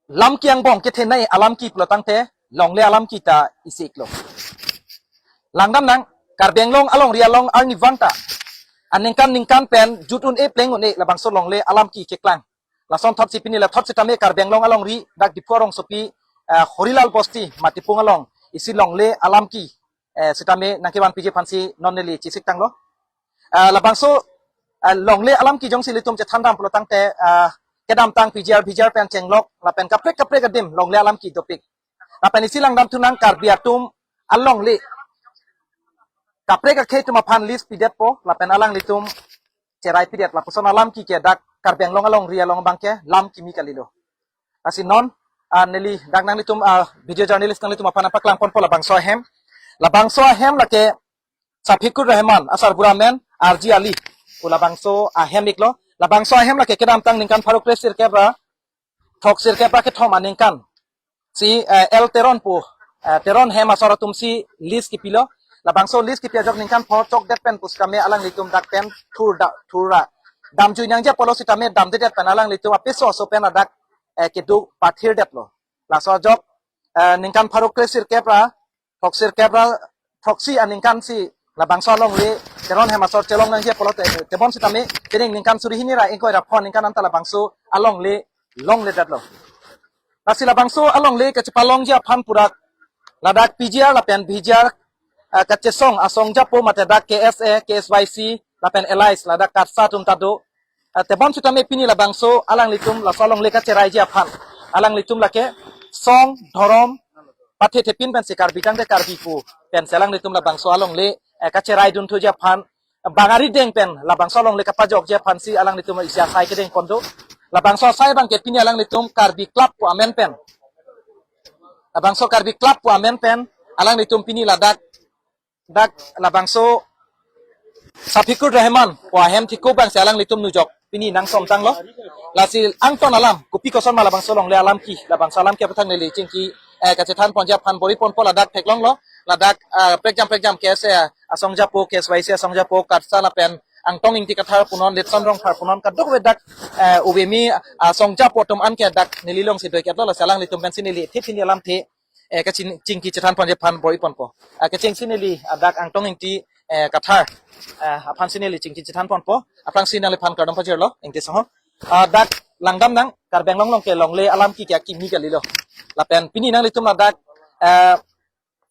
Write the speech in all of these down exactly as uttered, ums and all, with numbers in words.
lamki angbong kethenei alamki pulo tangte longle alamki ta isi-iklo. Langdamnang, Karbi Anglong alongri along arnivang ta aningkan ningkan pen jut un-e pleng un-e labangso longle alamki keklang. Lason thotsi pini la thot sitame Karbi Anglong alongri dak Diphu arongsopi, eh, Horilal Bosti Matipung along isi longle alamki, eh, sitame nangkevan piji aphansi non neli chesik tanglo. Eh, labangso, eh, longle alamki jongsi ilitum chethan dam pulo tangte, eh, kedamtang P G R, V G R pen chenglok lapen kaprek kaprek adim longle alamki dopik. Lapen isi langdamthunang, Karbi atum alongle kaprek akhei atum aphan lease pidetpo lapen alanglitum cherai pidet, lapuson alamki ke dak Karbi Anglong alongri along abangke lam kimi kalilo. Lasi non, ah, neli dak nanglitum, ah, video journalist nanglitum aphan nangpaklang ponpo labangso ahem. Labangso ahem lake Safikur Rahman asarbura amen R J Ali pu labangso ahem-iklo. Labangso ahem lake kedamtang ningkan pharo kresirkep ra throksirkep ra kethom aningkan si, eh, L Teron pu, eh, Teron hem asor atumsi lease kipilo. Labangso lease kipi ajok ningkan pho chokdet pen pusitame alanglitum dak pen thur da, thur ra damjui nangji apotlo sitame damdedet pen alanglitum apiso aso pen adak, eh, keduk pathirdetlo. Laso ajok, eh, ningkan pharo kresirkep ra throksirkep ra throksi aningkan si labangso alongle Teron hem asor chelong nangji apotlo te, tebon sitame pining ningkan suri hini ra ingkoi ra pho aningkan anta labangso alongle longledetlo. Lasi labangso alongle kachepalongji aphan pura ladak P G R lapen V G R, eh, kachesong asong japo mate dak K S A, K S Y C lapen allies ladak KATSA atum ta do. Eh, tebon sitame pini labangso alanglitum laso alongle kacheraiji aphan alanglitum lake song, dhorom, pathe thepin pensi Karbi tangte Karbi pu pensi alanglitum labangso alongle, eh, kacherai dunthuji aphan bang arideng pen labangso alongle kapajokji aphansi alanglitum isi asai kedeng pon do. Labangso asai abangke pini alanglitum Karbi Club pu amen pen, labangso Karbi Club pu amen pen alanglitum pini ladak, dak labangso Safikur Rahman pu ahem thikuk abangsi alanglitum nujok pini nangsom tanglo. Lasi angton alam kopi koson ma labangso longle alamki, labangso alamki aphuthak neli chingki, eh, kachethan ponji aphan bor-i ponpo, ladak theklonglo, ladak, ah, prekjam prekjam K S A asong japo, K S Y C asong japo, KATSA lapen Angtong Ingti Kathar punon, Letson Rongphar punon, kadokave dak, eh, uvemi asong japo atum anke dak neli alongsi doiketlo, lasi alanglitum pensi neli thip hini alamthe, eh, kaching, chingki chethan ponji aphan bor-i ponpo. Ah, kachingsi neli, ah, dak Angtong Ingti, eh, Kathar, eh, aphansi neli chingki chethan ponpo. Aphrangsi nangliphan kardom pajirlo, Ingti song ho. Ah, dak langdamnang, Karbi Anglong along ke longle alamki ke akimi kalilo. Lapen pini nanglitum ladak, eh,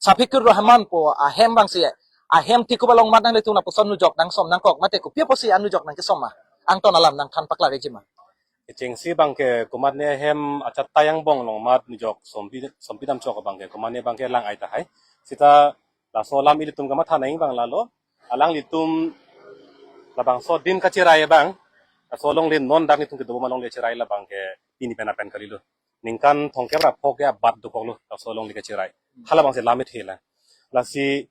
Safikur Rahman pu ahem abangsi ahem thikuk along mat nanglitum lapuson nujok nangsom nangkok mate kopi apotsi anujok nangkesom ma? Angton alam nangthan paklariji ma? Kechengsi abangke komatne ahem achattai angbong along mat nujok sompi, sompi damchok abangke komatne abangke lang-ai tahai. Sita laso alam ilitum kamatha nangji abang lalo, alanglitum labangso adim kacherai abang, laso alongle non dak nelitum kedo ma alongle cherai labangke pini pen apen kalilo. Ningkan thomkep ra pho ke abat dokoklo laso alongle kacherai. Halabangsi lam-ethe lang. Lasi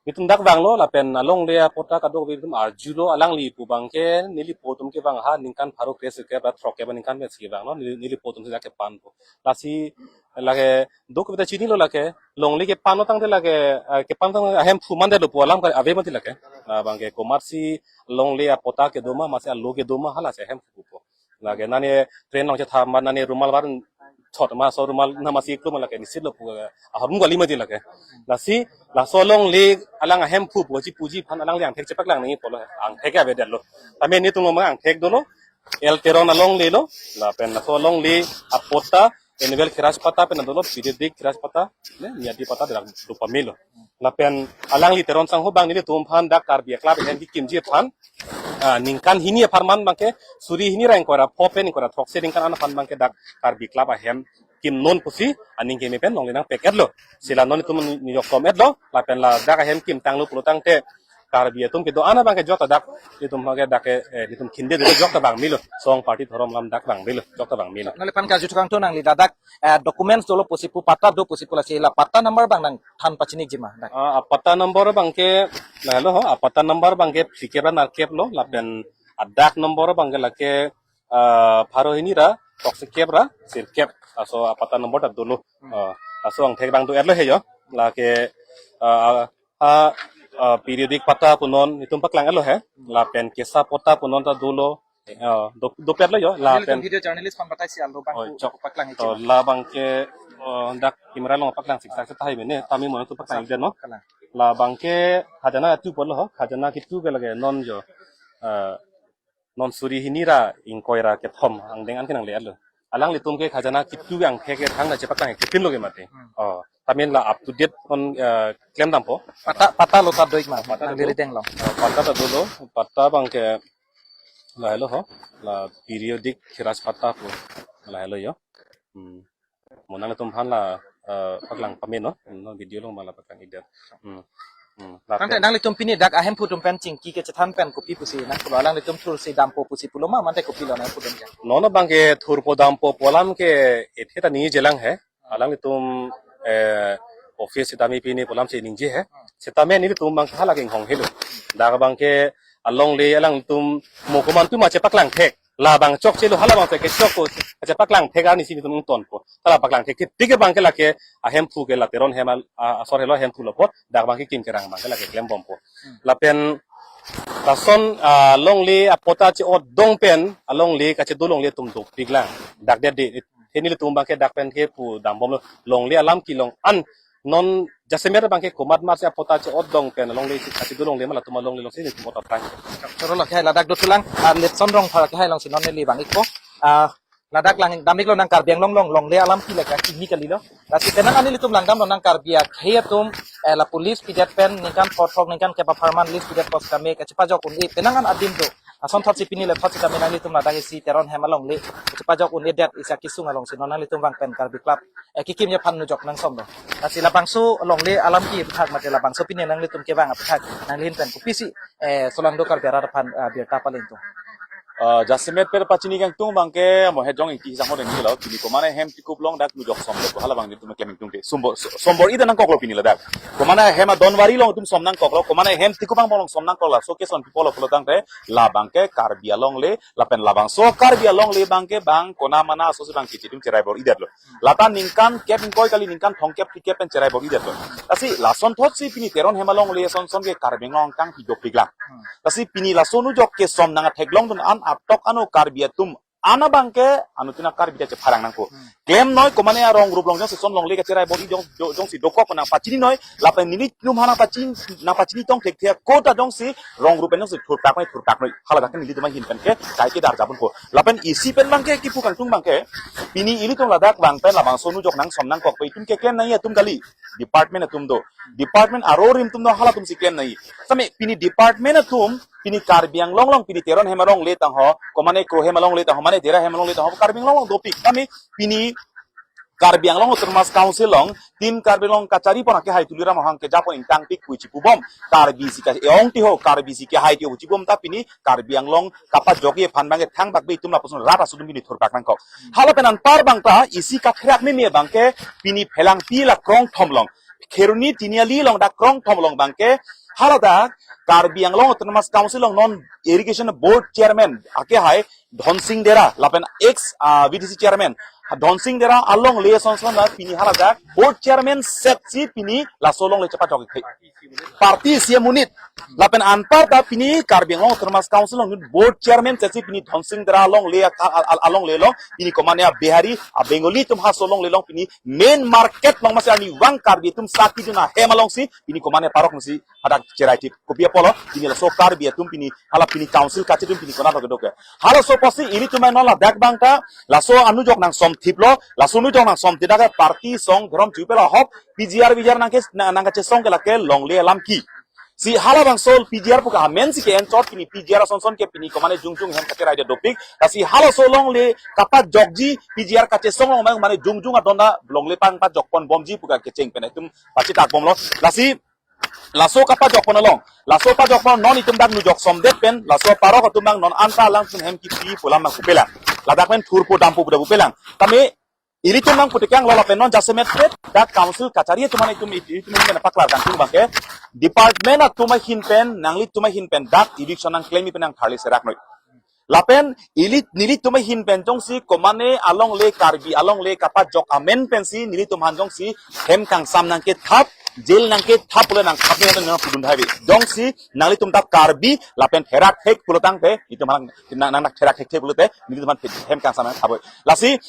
nelitum dak vanglo lapen alongle apatta kadokave nelitum arjulo, alangli pu abangke neli po atum ke vang ha ningkan pharo kresirkep ra throkkep aningkan pensi vanglo, neli, neli po atumsi dak kepanpo. Lasi lake dokave ta chinilo, lake longle kepanlo tangte lake, eh, kepan tang ahem phu mandetlo pu alam ka ave mati lake. Labangke komatsi longle apatta kedo ma, masi alo kedo ma, halasi ahem phupo. Lake nane train along chetha ma, nane rumal var chot ma, so rumal na masi iklo ma lake nisitlo pu, eh, ahormu kali mati lake. Lasi laso alongle alang ahem phupo chipuji aphan alangli angthek chepaklang nangji apotlo, angthek avedetlo. Tame nelitum along ma angthek dolo, L Teron alonglelo, lapen laso alongle apatta, Emmanuel Kheraj patta pen dolo, Periodic Kheraj patta, ne, Miyadi patta dak do pamelo. Lapen alangli Teron sangho abang nelitum aphan dak Karbi Club ahem kekimji aphan, ah, ningkan hini apharman abangke suri hini ra ingkoi ra pho pen ingkoi ra throksi ningkan an aphan abangke dak Karbi Club ahem kimnon pusi aning keme pen longle nangpek-etlo. Sila non nelitum nujok som-etlo, lapen ladak ahem kimtanglo pulo tangte Karbi atum kedo-an abangke jokta dak, nelitum abangke dak ke, eh, nelitum khinde dolo, jokta vang melo. Song, party, dhorom alam dak vang melo, jokta vang melo. Nangliphan karju thukang thu, nangli ladak, eh, documents dolo pusi pu, patta do pusi pu, lasi la patta number abang nangthan pachinikji ma dak? Ah, apatta number abangke, lahelo ho, apatta number abangke phlikep ra nerkep lo, lapen adag number abangke lake, ah, pharo hini ra throksikep ra sirkep, laso apatta number ta dolo. Ah, laso angthek abang do-etlo he jo. Lake, ah, ah, ah, periodic patta punon nelitum paklang-etlo he. Lapen kesa patta punon ta dolo. Oh, do, dopet lo yo, la Nelitum pen. Video journalist pambatai si alo bang Oh, ku chok. Paklang To ichim. Labang ke, oh, dak camera along paklang siksak setahai mene, tami mo tu paklang ide no. Kalang. Labang ke khajana tu polo ho, khajana kitu ke lage non yo. Eh, non suri hini ra ingkoi ra kethom angdeng an kenang le alo. Alanglitum ke khajana kitu angthek ke thang na chepaklang ke tin lo ke mate. Oh, tamin la up to date on, eh, klem dampo. Pata pata lo ta doik ma. Pata Nang lo. Diri deng lo. Patta ta dolo, patta abang ke lahelo ho, la periodic Rajpatta pu lahelo yo. Hmm. Mo nanglitum aphan la, eh, paklang pame no, no video along abang la paklang idet. Hmm. Hmm. Lapen Tangte nanglitum pini dak ahemphu atum pen chingki kechethan pen kopi pusi nang pulo alanglitum thursi dampo pusi pulo ma mante kopi lo nang pudun ke. Non abang ke thurpo dampo pu alam ke ethe ta ningje jelang he. Alanglitum, eh, office sitame pini pu alam si ningje he. Sitame nelitum abang ke hala ke inghong helo. Dak abang ke alongle alangtum mo komantu ma chepaklang thek. Labang chokche lo hala abang ke chok ko chepaklang thek arni si nelitum tonpo. Hala paklang thek thek tik abang ke lake ahemphu ke la Teron hem al-, a, asor helo ahemphu lo po. Dak abang ke Kim Kerang abang ke lake klem bompo. Lapen lason, ah, longle apatta che-otdong pen alongle kachedo longle atum dopik lang. Dak det de. He nelitum abang ke dak pen ke pu dambom lo longle alam kelong an non jasemet abang ke komat masi apatta che-otdong pen longle si kachedo longle ma latum alongle along si nelitum ot aphrang. Choro lo khei ladak do thulang, ah, Letson Rongphar khei along si non neli bang ikpo. Ah, ladak lang dam iklo nang Karbi Anglong along longle alam ke lake kini kali lo. Lasi penang an nelitum langdam lo nang Karbi akhei atum, eh, la police pidet pen ningkan phothok ningkan kep apharman list pidet pos kame kachepajok un-e penang an adim do. Asonthot si pini le thot sitame nanglitum ladak isi Teron hem alongle kachepajok un-edet isi akesung along si non nanglitum abang pen Karbi Club, eh, kekimji aphan nujok nangsom lo. Lasi labangso longle alam ke aphuthak mate labangso pini nanglitum kevang aphuthak nangli ahin pen kopisi, eh, solangdo Karbi arat aphan, eh, birta palengtung. Ah, jasemet pen pachini kangtung abang ke mo he jong ingki sang ho deng lo pini komane hem tikup along dak nujok som lo hala abang nelitum klem ingtung te. Sombor so-, sombor ida nangkok lo pini ladak. Komane hem adonwari along atum som nangkok lo, komane hem tikup abang along som nangkok laso ke son people lo pulo tangte labang ke Karbi alongle lapen labangso Karbi alongle abang ke bang kona mana aso si abang kichi atum cherai bor idet lo. Lata ningkan kep ingkoi kali ningkan thomkep phlikep pen cherai bor idet lo. Lasi lasonthot si pini Teron hem alongle son son ke Karbi Anglong kangpi dopik lang. Lasi pini laso nujok kesom nang atheklong dun an atok ano Karbi atum an abang ke anuttin a-Karbi ta chepharang nangpo. Klem noi komane arong rup along jongsi son longle kacherai bor-i jong, jong, jongsi dokok nangpachini noi lapen nelitum aphan nangpachin, nangpachini tong thekthe ako ta jongsi rong rup pen jongsi thurkak noi thurkak noi hala dak nelitum ahin pen ke kai ke dar jabun po. Lapen isi pen abang ke kipu kangtung abang ke pini ilitum ladak abang pen labangso nujok nangsom nangkok pe itum ke klem nangji atum kali. Department atum do. Department aro rim atum do halatum si klem nangji. Same pini department atum pini Karbi Anglong along pini Teron hem alongle tang ho, komane Kro hem alongle tang ho, mane Dera hem alongle tang ho, Karbi Anglong along dopik. Kami pini Karbi Anglong Autonomous Council along tin Karbi Anglong kachari pon akehai Tuliram Ronghang kejapon ingtangpik pu chipubom. Karbi si ka-eong ti ho, Karbi si kehai ti ho chipubom ta pini Karbi Anglong kapajokji aphan abang ke thangbak be itum lapuson rat aso atum pini thurkak nangkok. Hala pen anpar abang ta isi kakhrak meme abang ke pini Phelangpi la Krongthom along. Kheroni Tiniali along dak Krongthom along abang ke hala dak Karbi Anglong Autonomous Council along non Irrigation Board Chairman akehai Dhonsing Dera lapen ex, ah, V D C Chairman Dhonsing Dera alongle son son na pini hala dak Board Chairman set si pini laso alongle chepajok ik party C M unit. Lapen anpar ta pini Karbi Anglong Autonomous Council along Board Chairman set si pini Dhonsing Dera alongle a, a, a, alongle along pini komane a-Bihari a-Bengali atum halaso alongle along pini main market along masi arnivang Karbi atum saki dun ahem along si pini komane parok si hadak cherai thip kopi apotlo pini laso Karbi atum pini hala pini council kache atum pini konat lo kedo ke. Halaso apotsi ilitum non ladak abang ta laso anujok nangsom thiplo, laso anujok nangsom thip dak party song dhorom chupe la hok P G R V G R nangke nang, nangkachesong ke lake longle alam ke. Si halabangso P G R pu ke amen si ke-en chot pini P G R ason son ke pini komane jongjung hem kacherai det dopik. Lasi halaso longle kapajokji P G R kachesong along mane jongjung adon ta longle pang pajok pon bomji pu ke kecheng pen itum pachitak bomlo. Lasi laso kapajok pon along, laso pajok pon non itum dak nujok somdet pen, laso parok atum abang non anta alangtum hem kipi pu alam abang pupelang. Ladak pen thurpo dampo pu da pupelang. Tame ilitum abang putekang lo lapen non jasemet pet dak council kachari atum mane itum, itum, itum mane paklar kangtung abang ke. Department atum ahin pen, nanglitum ahin pen dak eviction nangklemji pen nangtharli serak noi. Lapen ili nelitum ahin pen jongsi komane alongle Karbi alongle kapajok amen pensi nelitum aphan jongsi hem kangsam nangkethap jail nangkethap pulo nangthap nang nang pudun thai bi. Jongsi nanglitum ta Karbi lapen therak thek pulo tangte, itum nang nang nang therak thek thek pulote, nelitum aphan hem kangsam nang thapoi. Lasi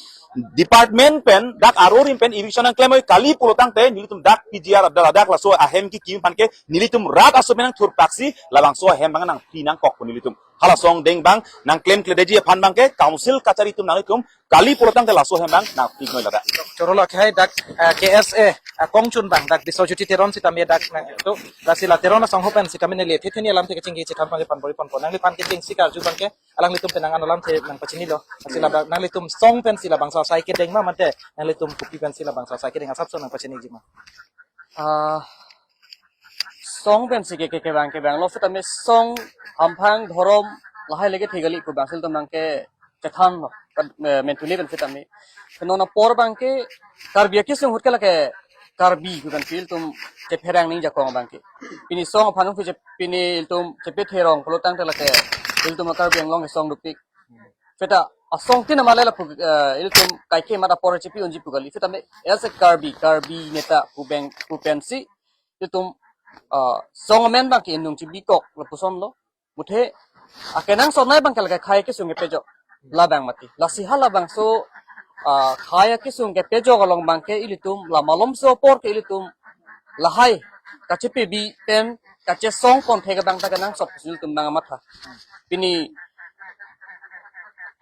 department pen dak arorim pen eviction nangklemoi kali pulo tangte, nelitum dak P G R dak dak laso ahem kekim aphan ke nelitum rat aso pen nangthurpaksi labangso ahem abang nangpi nangkok pu nelitum. Hala asong deng abang nangklemkledetji aphan abang ke council kachari atum nanglitum kali pulo tangte laso ahem abang nangpi noi ladak. Choro lo akhai dak, eh, K S A, eh, kongchun abang dak Biswajyoti Teron sitame dak nang tu, lasi la Teron asong ho pen sitame neli thethe ni alamthe kachingki chethan abang ke pon pori ponpo. Nangliphan kachingki si karju abang ke alanglitum penang an alamthe nangpachinilo. Lasi la nanglitum asong pensi labangso asai kedeng ma mate nanglitum kopi pensi labangso asai kedeng asapso nangpachiniji ma? Ah, asong pensi ke ke kevang kevanglo, sitame asong hamphang dhorom lahai lake thek kali pu abang si ilitum abang ke chethanlo, kan, eh, mentuli pen sitame. Ke non apor abang ke Karbi akesung ahut ke lake Karbi pu abang si ilitum chepherang ning ajakong abang ke. Pini asong aphan ungsi che pini ilitum chepetherong pulo tangte lake ilitum Karbi Anglong asong dopik. Seta asong tin amale lapu, eh, ilitum kaike mat apor chepi unji pu kali. Sitame as a Karbi, Karbi neta pu abang pu pensi ilitum, eh, asong amen abang ke inung chibikok lapusonlo. Muthe akenangsot nai abang ke lake khei kesung kepejok labang mati. Lasi halabangso, ah, khei kesung kepejok along abang ke ilitum la malomso apor ke ilitum lahai kachepebi pen kachesong pon thek abang ta kenangsot ilitum abang amatha. Pini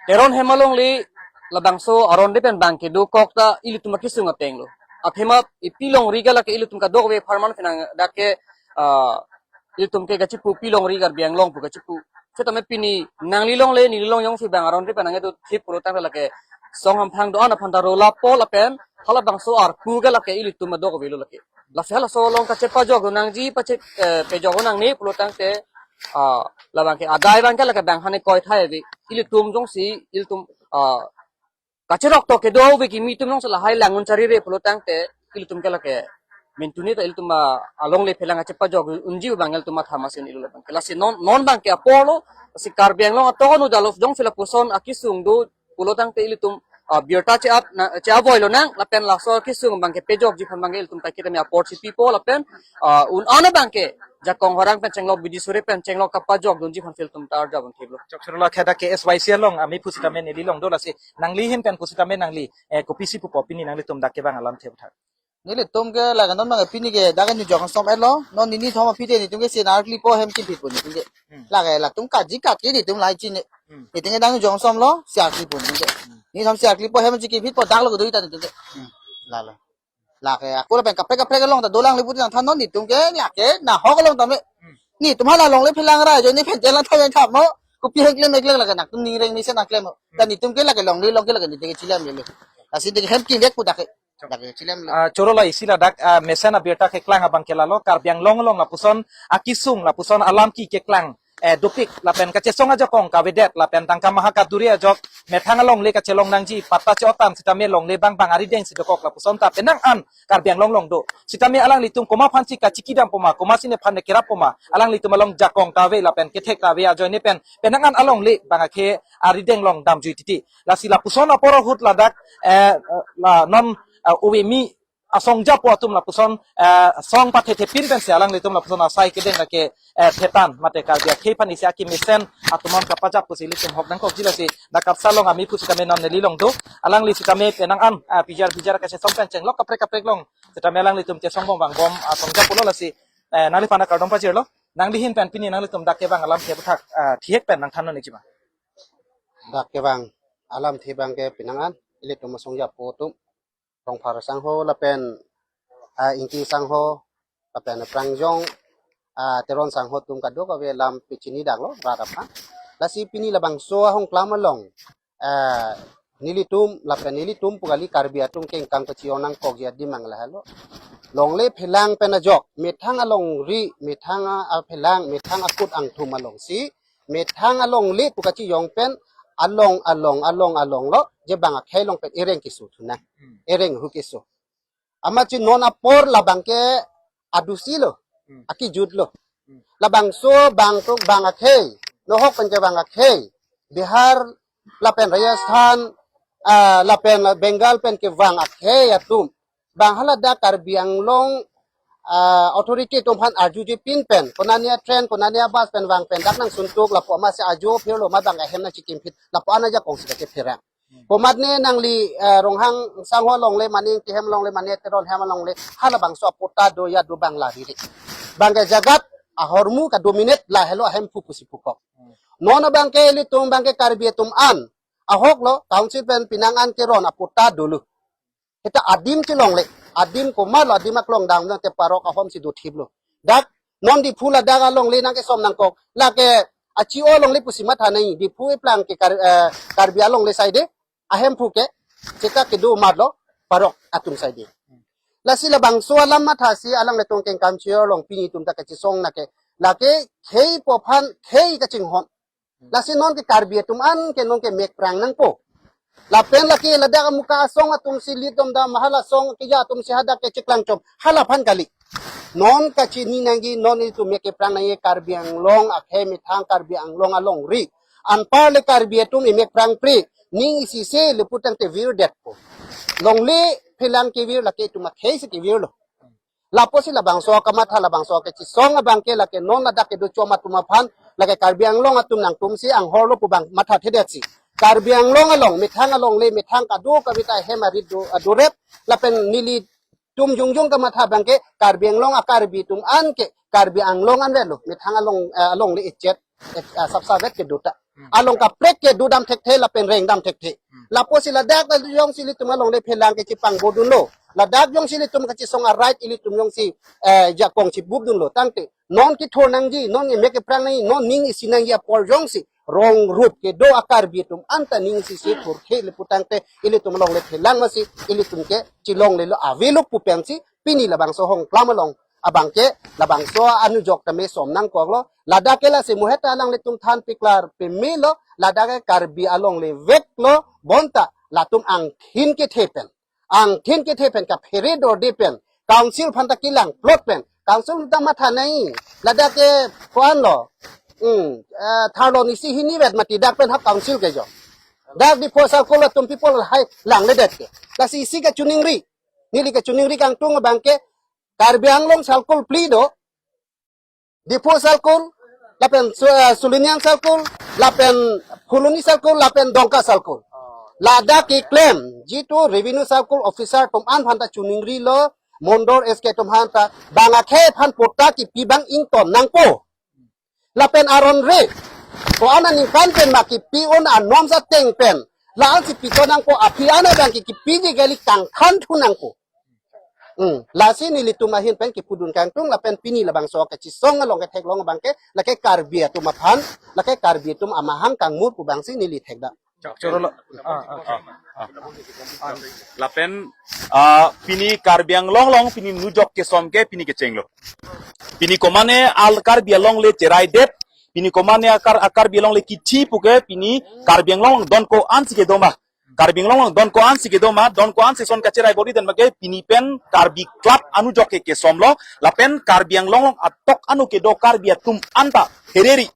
Teron hem alongle labangso aron de pen abang kedokok ta ilitum akesung atenglo. Athema ipi longri ga lake ilitum kadokave apharman penang dak ke, ah, ilitum ke kachipu pi longri Karbi Anglong pu kachipu. Sitame pini nangli longle neli long jongsi abang aron ri pen nangkedo thip pulo tangte lake asong hamphang do-an aphan ta rola pol lapen halabangso arku ke lake ilitum adokavelo lake. Lasi halaso along kachepajok do nangji pache, eh, pejok do nangne pulo tangte, ah, labang ke adai abang ke lake abang hane koi thai ave. Ilitum jongsi ilitum, ah, kacherok tok kedo ave kimi atum jongsi lahai lang un charire pulo tangte ilitum ke lake mentuni ta ilitum, ah, alongle phelang kachepajok unji abang ilitum matha masin ilo labang ke. Lasi non non abang ke aporlo, si Karbi Anglong atongo dalo jongsi lapuson akesung do pulo tangte ilitum, ah, birta che-ap na che-avoilo nang lapen laso akesung abang ke pejokji aphan abang ke ilitum ta kitame apor si pipo lapen, ah, un-an abang ke jakong horang pen chenglok bidi suri pen chenglok kapajok dunji aphan si ilitum ta arjap un thiplo. Chok choro lo akhai dak K S Y C along amei pusitame neli long do lasi nangli ahin pen pusitame nangli, eh, kopisi pupo pini nanglitum dak kevang alamthe aputhak. Nelitum ke lake non abang pini ke dak nujok som etlo, non nini thom aphi te nelitum ke sinar klipo hem kiphit po nelitum ke. Hmm. Lake latum kaji kat ke nelitum lahai chini. Hmm. Nelitum ke dak nujok somlo siar klipo nelitum ke. Hmm. Nini thom siar klipo hem ji kiphit po dak lo kedoi ta nelitum ke. Hmm. Lalo. Lake ako lapen kaprek kaprek along ta dolang lipu nangthan non nelitum ke lake nahok along tame. Hmm. Nelitum hala longle phelang ra jo ni phen jail nangthap nangthap mo. Kopi hek lem ek lem lake nangtum ningreng ni se nangklem mo. Hmm. Dan nelitum ke lake longle long ke lake nelitum ke chilam lele. Lasi de hem kingrek pu dak ke. Dak ke chilam le. Ah, choro lo isi ladak, ah, mesen abirta keklang abang ke lalo Karbi Anglong along lapuson akesung lapuson alam ki keklang, eh, dopik lapen kachesong ajakong kavedet lapen tangka maha kaduri ajok methang alongle kachelong nangji patta che-otan sitame longle abang abang arideng si dokok lapuson ta penang an Karbi Anglong along do. Sitame alanglitum komat aphansi kachikidam poma, komatsi nephan nekerap poma, alanglitum along jakong ta ave lapen kethek ta ave ajoine pen penang an alongle abang akhei arideng along damjui titi. Lasi lapuson apor ahut ladak, eh, la non, eh, ove mi asong japo atum lapuson, eh, song pathethepin pensi alanglitum lapuson asai kedeng lake, eh, thetan mate Karbi akhei aphan isi akemesen atum an kapajap pusi ilitum hok nangkokji lasi dak KAPSA along amei pusitame non neli long do. Alangli sitame penang an, eh, P G R P G R kachesong pen chenglok kaprek kaprek long sitame alanglitum chesong bom vangbom asong japo lo lasi, eh, nangliphan akardom pajirlo. Nangli ahin pen pini nanglitum dak kevang alamthe aputhak, eh, thihek pen nangthan non ikji ma? Dak kevang alamthe abang ke penang an ilitum asong japo atum Rongphar sangho lapen, ah, Ingti sangho lapen aphrang jong, ah, Teron sangho atum kadokave alam pachini daklo rat aphan. Lasi pini labangso ahongklam along, ah, nelitum lapen nelitum pu kali Karbi atum kengkang pachi-ong nangkokji adim abang lahelo. Longle phelang pen ajok, methang alongri, methang a-, aphelang, methang akut angthum alongsi, methang alongle pu kachijong pen along along along along lo je bang akhei along pen ereng keso thu nang. Hmm. Ereng hu keso. Amat si non apor labang ke adusi lo. Hmm. Akejut lo. Hmm. Labangso bang tuk bang akhei, nohok pen kevang akhei, Bihar lapen Rajasthan, ah, lapen Bengal pen kevang akhei atum bang haladak Karbi Anglong, ah, authority atum aphan arjuji pin pen, konani a-train, konani a-bus pen vang pen dak nangsun tuk, lapu amatsi ajo phirlo, ma bang ahem nangchikim phit, lapu an ajakong si kachepherang. Komatne nangli, eh, Ronghang sangho alongle mane, Ingti hem alongle mane, Teron hem alongle, halabangso apatta do ya do bang la riri. Bang ke jagat ahormu ka-dominate lahelo ahemphu pusi pukok. Non abang ke ilitum bang ke Karbi atum an ahok lo, council pen pinang an keron apatta dolo. Seta adim chelongle, adim komatlo, adim aklong dam nang te parok ahom si dothiplo. Dak non Diphu ladak alongle nangkesom nangkok. Lake achi-o alongle pusi matha nai, Diphu eplang ke Kar-, eh, Karbi alongle side, ahemphu ke, seta kedo matlo, parok atum side. Lasi labangso alam mathasi alanglitum kengkam chir along pini atum ta kachesong nake. Lake khei pu aphan khei kachinghon. Lasi non ke Karbi atum an ke non ke mekprang nangpo. Lapen lake ladak amuka asong atum si lidom dam, hala asong keja atum si hadak ke chiklang chom, hala aphan kali. Non kachini nangji, non itum mekprang nangji Karbi Anglong akhei methang, Karbi Anglong alongri. Anparle Karbi atum emekprang pri, ning isi se leputang te virdetpo. Longle phelang kevir, lake itum akhei si kevirlo. Lapusi labangso kamatha, labangso kachesong abang ke lake non ladak kedo chom atum aphan, lake Karbi Anglong atum nangtum si anghor lo pu bang matha thedetsi. Karbi Anglong along, methang alongle, methang kadokave ta hem arit do, adorep, lapen nelitum jongjong kamatha abang ke Karbi Anglong a-Karbi atum an ke Karbi Anglong an relo, methang along, eh, alongle echet, eh, sapsavet kedo ta. Along kaprek kedo dam thekthe lapen reng dam thekthe. Lapusi ladak jongsi ilitum alongle phelang kechipangbo dunlo, ladak jongsi ilitum kachesong a-right ilitum jongsi, eh, jakong chibup dunlo, tangte non kethur nangji, non emekprang nangji, non ning isi nangji apor jongsi rong rup kedo a-Karbi atum anta ning isi si thurkhe leputang te ilitum alongle phelang masi ilitum ke chelonglelo, avelo pu pensi pini labangso Hongklam along abang ke labangso anujok tame som nangkoklo. Ladak ke lasi muheta alanglitum than piklar pemelo, ladak ke Karbi alongle veklo, bonta latum angthin kethe pen, angthin kethe pen kaphere dorde pen, council aphan ta kelang plot pen, council ta matha nai, ladak ke ko-an lo, hmm, eh, tharlo isi hini vet mati dak pen ha council ke jo. Dak Diphu circle atum people hai langledet ke. Lasi isi kachiningri, neli kachiningri kangtung abang ke Karbi Anglong circle phli do, Diphu circle, lapen Su-, eh, Suliniang circle, lapen Phuloni circle, lapen Dongka circle. Ladak keklem jitu revenue circle officer atum an aphan ta chiningrilo, Mondol S K atum aphan ta, bang akhei aphan patta kipi bang ington nangpo. Lapen aron re, ko-an aningkan pen ma kipi un anom sa teng pen, la-an si piton nangpo, aphi an abang ke kipiji kali kangthan thu nangpo. Hmm. Lasi nelitum ahin pen kipudun kangtung lapen pini labangso kachesong along ketheklong abang ke lake Karbi atum aphan, lake Karbi atum amahang kangmur pu bangsi neli thekdam. Choro lo. Ah, ah. Lapen, ah, pini Karbi Anglong along pini nujok kesom ke pini kechenglo. Pini komane al Karbi alongle cheraidet, pini komane akar, a-Karbi alongle kithi puke pini Karbi Anglong along don ko-an si kedo ma. Karbi Anglong along don ko-an si kedo ma, don ko-an si son kacherai bori den bage pini pen Karbi Club anujok ke kesom lo, lapen Karbi Anglong along atok anu kedo Karbi atum anta phereri.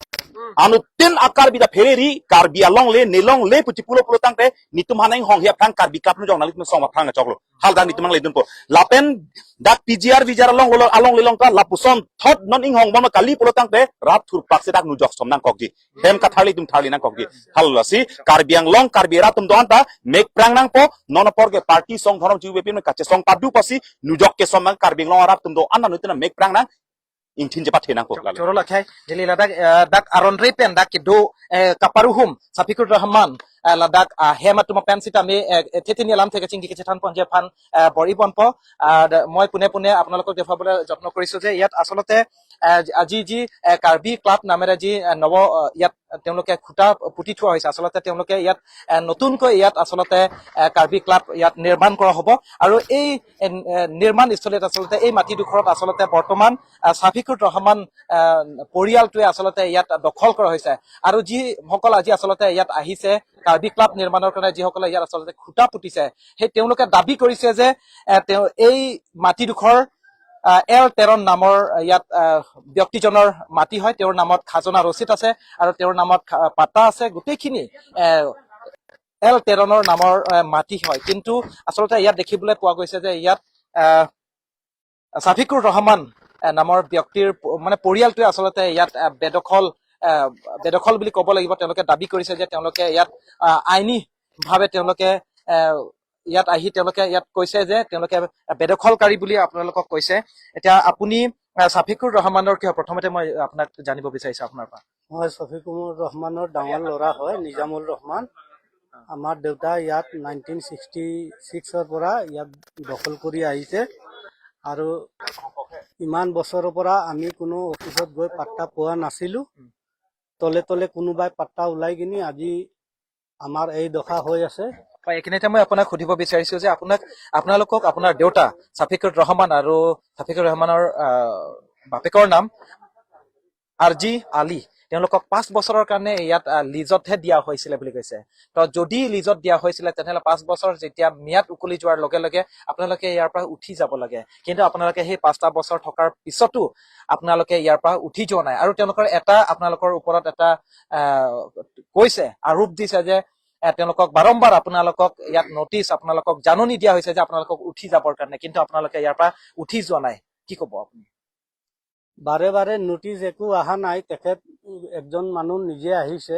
Anuttin a-Karbi ta phereri, Karbi alongle, nelongle pu chipulo pulo tangte, nitum haneng hong hiap thang Karbi Club nujok nangli tum song aphan choklo. Hal dan nitum nangli dunpo. Lapen dak P G R V G R along lo, alongle long ta, lapuson thot non inghong bon kali pulo tangte, rat thurpak si dak nujok som nangkokji. Hem katharli tum tharli nangkokji. Hal lasi, Karbi Anglong, Karbi rat atum do-an ta, mekprang nangpo, non apor ke party song dhorom chiu bepin kachesong padu pasi, nujok kesom nang Karbi Anglong rat atum do-an nang nutin mekprang nang, ingthin chepathe nangpo. Choro lakhai, jeli ladak, eh, dak aron re pen dak kedo, eh, kaparuhum, Safikur Rahman, eh, ladak, ah, hem atum pen sitame, eh, eh, thethini alam thekachingki kachethan ponji aphan, eh, bor-i ponpo, ah, da-, মই পোনে পোনে আপোনালোকক দেখুৱাবলৈ যত্ন কৰিছো যে ইয়াত আচলতে, eh, আজি যি, eh, কাৰ্বি ক্লাব নামেৰে যি, eh, নৱ, eh, ইয়াত তেওঁলোকে খুঁটা পুতি থোৱা হৈছে। আচলতে তেওঁলোকে ইয়াত, এ, নতুনকৈ ইয়াত আচলতে, এ, কাৰ্বি ক্লাব ইয়াত নিৰ্মাণ কৰা হ'ব। আৰু এই, এ, এ, নিৰ্মাণস্থলীত আচলতে এই মাটিডোখৰত আচলতে বৰ্তমান, এ, চাফিকুৰ ৰহমান, এ, পৰিয়ালটোৱে আচলতে ইয়াত দখল কৰা হৈছে। আৰু যিসকল আজি আচলতে ইয়াত আহিছে কাৰ্বি ক্লাব নিৰ্মাণৰ কাৰণে, যিসকলে ইয়াত আচলতে খুঁটা পুতিছে, সেই তেওঁলোকে দাবী কৰিছে যে, এ, তেওঁ এই মাটিডোখৰ, আহ, এল তেৰণ নামৰ ইয়াত, আহ, ব্যক্তিজনৰ মাটি হয়, তেওঁৰ নামত খাজনা ৰচিদ আছে আৰু তেওঁৰ নামত খা-, পাট্টা আছে, গোটেইখিনি, এ, এল তেৰণৰ নামৰ, এ, মাটি হয়। কিন্তু আচলতে ইয়াত দেখিবলৈ পোৱা গৈছে যে ইয়াত, আহ, চাফিকুৰ ৰহমান, এ, নামৰ ব্যক্তিৰ প-, মানে, পৰিয়ালটোৱে আচলতে ইয়াত, এ, বেদখল, এ, বেদখল বুলি ক'ব লাগিব। তেওঁলোকে দাবী কৰিছে যে তেওঁলোকে ইয়াত, আ, আইনী ভাৱে তেওঁলোকে, এ, ইয়াত আহি তেওঁলোকে ইয়াত কৈছে যে তেওঁলোকে বেদখলকাৰী বুলি আপোনালোকক কৈছে। এতিয়া আপুনি, আ, চাফিকুৰ ৰহমানৰ কি হয়, প্ৰথমতে মই আপোনাক জানিব বিচাৰিছো আপোনাৰ পৰা। মই চাফিকুৰ ৰহমানৰ ডাঙৰ ল'ৰা হয়, নিজামুৰ ৰহমান। আমাৰ দেউতা ইয়াত নাইনটিন ছিক্সটি ছিক্সৰ পৰা ইয়াত দখল কৰি আহিছে আৰু ইমান বছৰৰ পৰা আমি কোনো অফিচত গৈ পাত্তা পোৱা নাছিলো। তলে তলে কোনোবাই পাত্তা ওলাই কিনি আজি আমাৰ এই দশা হৈ আছে। হয়, এইখিনিতে মই আপোনাক সুধিব বিচাৰিছো যে আপোনাক, আপোনালোকক আপোনাৰ দেউতা চাফিকুৰ ৰহমান আৰু চাফিকুৰ ৰহমানৰ, আহ, বাপেকৰ নাম আৰ জি আলী, তেওঁলোকক পাঁচ বছৰৰ কাৰণে ইয়াত, আহ, লিজতহে দিয়া হৈছিলে বুলি কৈছে। তো যদি লিজত দিয়া হৈছিলে, তেনেহ'লে পাঁচ বছৰ যেতিয়া ম্যাদ উকলি যোৱাৰ লগে লগে আপোনালোকে ইয়াৰ পৰা উঠি যাব লাগে, কিন্তু আপোনালোকে সেই পাঁচটা বছৰ থকাৰ পিছতো আপোনালোকে ইয়াৰ পৰা উঠি যোৱা নাই। আৰু তেওঁলোকৰ এটা, আপোনালোকৰ ওপৰত এটা, আহ, কৈছে, আৰোপ দিছে যে, আহ, তেওঁলোকক বাৰম্বাৰ আপোনালোকক ইয়াত নটিচ, আপোনালোকক জাননী দিয়া হৈছে যে আপোনালোকক উঠি যাবৰ কাৰণে, কিন্তু আপোনালোকে ইয়াৰ পৰা উঠি যোৱা নাই। কি ক'ব আপুনি? বাৰে বাৰে নটিচ একো অহা নাই। তেখেত একজন মানুহ নিজে আহিছে,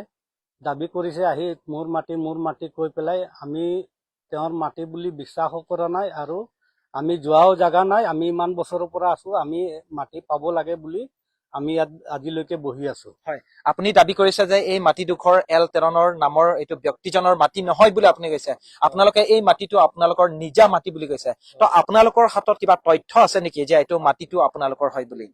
দাবী কৰিছে, আহি মোৰ মাটি, মোৰ মাটি কৈ পেলাই। আমি তেওঁৰ মাটি বুলি বিশ্বাসো কৰা নাই আৰু আমি যোৱাও জাগা নাই। আমি ইমান বছৰৰ পৰা আছো, আমি মাটি পাব লাগে বুলি আমি ইয়াত আজিলৈকে বহি আছো। হয়, আপুনি দাবী কৰিছে যে এই মাটিডোখৰ এল তেৰণৰ নামৰ এইটো ব্যক্তিজনৰ মাটি নহয় বুলি আপুনি কৈছে। আপোনালোকে এই মাটিটো আপোনালোকৰ নিজা মাটি বুলি কৈছে। তো আপোনালোকৰ হাতত কিবা তথ্য আছে নেকি যে এইটো মাটিটো আপোনালোকৰ হয় বুলি?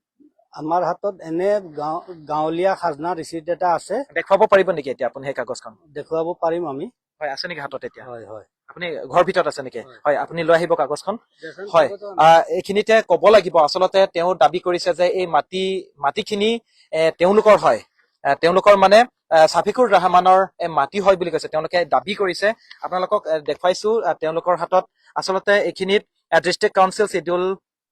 আমাৰ হাতত এনে গাঁও-, গাঁৱলীয়া খাজনা ৰিচিট এটা আছে। দেখুৱাব পাৰিব নেকি এতিয়া আপুনি সেই কাগজখন? দেখুৱাব পাৰিম আমি। হয়, আছে নেকি হাতত এতিয়া? হয়, হয়। আপুনি ঘৰ ভিতৰত আছে নেকি? হয়। হয়, আপুনি লৈ আহিব কাগজখন। দেচোন, হয়, কাগজখন। আহ, এইখিনিতে ক'ব লাগিব, আচলতে তেওঁ দাবী কৰিছে যে এই মাটি, মাটিখিনি, এ, তেওঁলোকৰ হয়। এ, তেওঁলোকৰ মানে, এ, চাফিকুৰ ৰহমানৰ, এ, মাটি হয় বুলি কৈছে, তেওঁলোকে দাবী কৰিছে। আপোনালোকক, এ, দেখুৱাইছো, এ, তেওঁলোকৰ হাতত আচলতে এইখিনিত, এ, district council schedule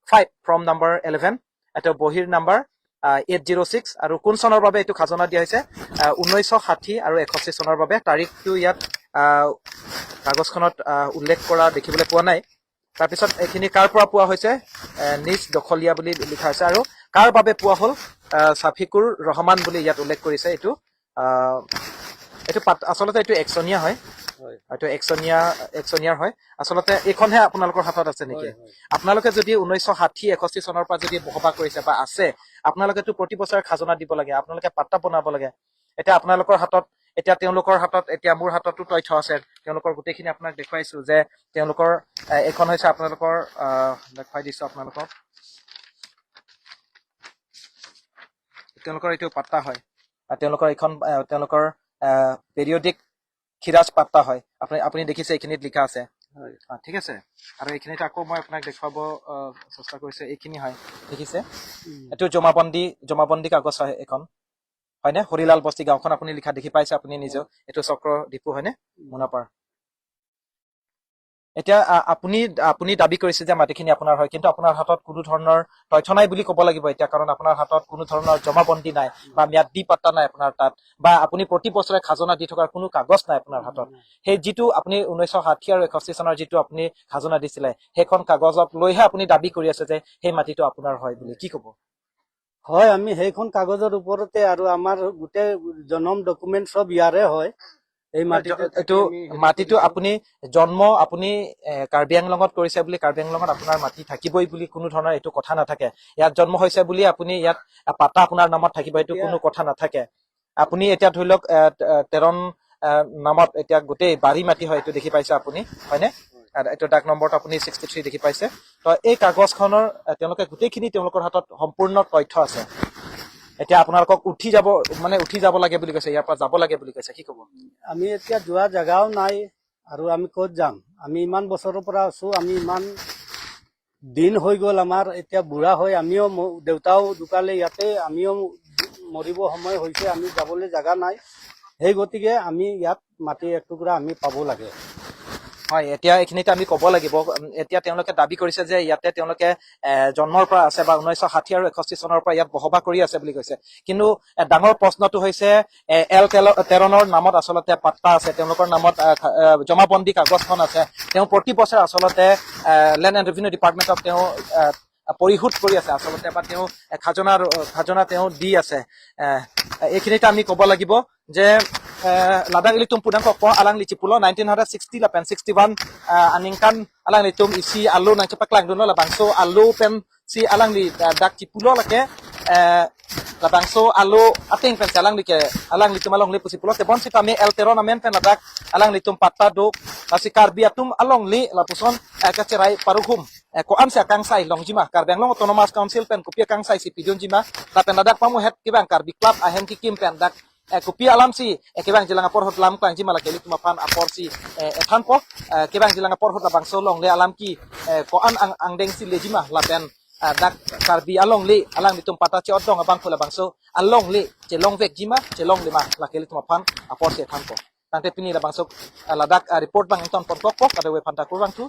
five form number eleven, এইটো বহীৰ নাম্বাৰ, আহ, এইট জিৰ' ছিক্স, আৰু কোন চনৰ বাবে এইটো খাজনা দিয়া হৈছে, আহ, ঊনৈছশ ষাঠি আৰু এষষ্ঠি চনৰ বাবে। তাৰিখটো ইয়াত, আহ, কাগজখনত, আহ, উল্লেখ কৰা দেখিবলৈ পোৱা নাই। তাৰপিছত এইখিনি কাৰ পৰা পোৱা হৈছে, এ, নিজ দখলীয়া বুলি লিখা হৈছে, আৰু কাৰ বাবে পোৱা হ'ল, আহ, চাফিকুৰ ৰহমান বুলি ইয়াত উল্লেখ কৰিছে। এইটো, আহ, এইটো পাত-, আচলতে এইটো একচনীয়া হয়। হয়। এইটো একচনীয়া, একচনীয়াৰ হয়। আচলতে এইখনহে আপোনালোকৰ হাতত আছে নেকি? হয়, হয়। আপোনালোকে যদি ঊনৈছশ ষাঠি এষষ্ঠি চনৰ পৰা যদি বসবাস কৰিছে বা আছে, আপোনালোকেতো প্ৰতি বছৰে খাজনা দিব লাগে, আপোনালোকে পাট্টা বনাব লাগে। এতিয়া আপোনালোকৰ হাতত, এতিয়া তেওঁলোকৰ হাতত, এতিয়া মোৰ হাততো তথ্য আছে, তেওঁলোকৰ গোটেইখিনি আপোনাক দেখুৱাইছো যে তেওঁলোকৰ, এ, এইখন হৈছে আপোনালোকৰ, আহ, দেখুৱাই দিছো আপোনালোকক, তেওঁলোকৰ এইটো পাট্টা হয়। আহ, তেওঁলোকৰ এইখন, আহ, তেওঁলোকৰ, আহ, পিৰিয়ডিক খিৰাজ পাট্টা হয়। আপুনি, আপুনি দেখিছে এইখিনিত লিখা আছে। হয়। আহ, ঠিক আছে। আৰু এইখিনিত আকৌ মই আপোনাক দেখুৱাব, আহ, চেষ্টা কৰিছো। এইখিনি হয়, দেখিছে? উম। এইটো জমাবন্দী, জমাবন্দী কাগজ হয় এইখন। হয়নে? হৰিলাল বস্তি গাঁওখন আপুনি লিখা দেখি পাইছে আপুনি নিজেও। হয়। এইটো চক্ৰ ডিপু হয়নে? উম। মুনাপাৰ। এতিয়া, আ, আপুনি, আপুনি দাবী কৰিছে যে মাটিখিনি আপোনাৰ হয়, কিন্তু আপোনাৰ হাতত কোনো ধৰণৰ তথ্য নাই বুলি ক'ব লাগিব এতিয়া, কাৰণ আপোনাৰ হাতত কোনো ধৰণৰ জমাবন্দী নাই বা ম্যাদী পাট্টা নাই আপোনাৰ তাত, বা আপুনি প্ৰতি বছৰে খাজনা দি থকাৰ কোনো কাগজ নাই আপোনাৰ হাতত। নাই। সেই যিটো আপুনি ঊনৈছশ ষাঠি আৰু এষষ্ঠি চনৰ যিটো আপুনি খাজনা দিছিলে, সেইখন কাগজক লৈহে আপুনি দাবী কৰি আছে যে সেই মাটিটো আপোনাৰ হয় বুলি। কি ক'ব? হয়, আমি সেইখন কাগজৰ ওপৰতে আৰু আমাৰ গোটেই জনম ডকুমেণ্ট চব ইয়াৰে হয়। এই জ-, মাটিতে থাকি এইটো আমি হেৰি মাটিটো কৰিছো। আপুনি জন্ম, আপুনি, এ, কাৰ্বি আংলঙত কৰিছে বুলি, কাৰ্বি আংলঙত আপোনাৰ মাটি থাকিবই বুলি কোনো ধৰণৰ এইটো কথা নাথাকে। ইয়াত জন্ম হৈছে বুলি আপুনি ইয়াত, এ, পাট্টা আপোনাৰ নামত থাকিব, এইটো এতিয়া কোনো কথা নাথাকে। আপুনি এতিয়া ধৰি লওক, এ, তে-, তেৰণ, এ, নামত এতিয়া গোটেই বাৰী মাটি হয়, এইটো দেখি পাইছে আপুনি, হয়নে? এ, এইটো ডাক নম্বৰটো আপুনি ছিক্সটি থ্ৰী দেখি পাইছে। তো এই কাগজখনৰ, এ, তেওঁলোকে গোটেইখিনি তেওঁলোকৰ হাতত সম্পূৰ্ণ তথ্য আছে। এতিয়া আপোনালোকক উঠি যাব, মানে উঠি যাব লাগে বুলি কৈছে, ইয়াৰ পৰা যাব লাগে বুলি কৈছে, কি ক'ব? আমি এতিয়া যোৱা জেগাও নাই আৰু আমি ক'ত যাম? আমি ইমান বছৰৰ পৰা আছো, আমি ইমান দিন হৈ গ'ল আমাৰ, এতিয়া বুঢ়া হৈ আমিও ম-, দেউতাও ঢুকালে ইয়াতে, আমিও মৰিব সময় হৈছে, আমি যাবলৈ জেগা নাই। সেই গতিকে আমি ইয়াত মাটি এক টুকুৰা আমি পাব লাগে। হয়, এতিয়া এইখিনিতে আমি ক'ব লাগিব। উম, এতিয়া তেওঁলোকে দাবী কৰিছে যে ইয়াতে তেওঁলোকে, এ, জন্মৰ পৰা আছে বা ঊনৈছশ ষাঠি আৰু এষষ্ঠি চনৰ পৰা ইয়াত বসবাস কৰি আছে বুলি কৈছে। কিন্তু, এ, ডাঙৰ প্ৰশ্নটো হৈছে, এ, এল তেল-, তেৰণৰ নামত আচলতে পাট্টা আছে, তেওঁলোকৰ নামত, এ, খা-, এ, জমাবন্দী কাগজখন আছে। তেওঁ প্ৰতি বছৰে আচলতে, এ, লেণ্ড এণ্ড ৰেভিনিউ ডিপাৰ্টমেণ্টক তেওঁ, এ, আহ, পৰিশোধ কৰি আছে আচলতে, বা তেওঁ, আহ, খাজনা, আহ, খাজনা তেওঁ দি আছে। আহ, এইখিনিতে আমি ক'ব লাগিব যে, আহ, Ladakh ilitum pudang kokpo, alangli chipulo nineteen hundred sixty lapen sixty one, ah, aningkan alanglitum isi alo nangchepaklangdunlo, labangso alo pensi alangli, ah, dak chipulo lake, eh, labangso alo ateng pensi alangli ke, alanglitum alongle pusi pulo, tebon sitame L Teron amen pen ladak alanglitum patta do, lasi Karbi atum alongle lapuson, eh, kacherai paruhum. Eh, ko-ansi akangsai longjima, Karbi Anglong Autonomous Council pen kopi akangsaisi pidunjima, lapen ladak pamuhet kevang Karbi Club ahem kikim pen dak, eh, kopi alamsi, eh, kevangjilang apor ahut lam klangjima, lake ilitum aphan aporsi, eh, ethanpo, eh, kevangjilang apor ahut labangso longle alam ke, eh, ko-an ang, angdengsi lejima, lapen, ah, dak Karbi alongle alanglitum patta che-otdong abangphu labangso alongle chelongvekjima, chelonglema, lake ilitum aphan aporsi ethanpo. Tangte pini labangso, ah, ladak, ah, report abang ingtonpon kokpo, kadokave aphanta kurvangthu.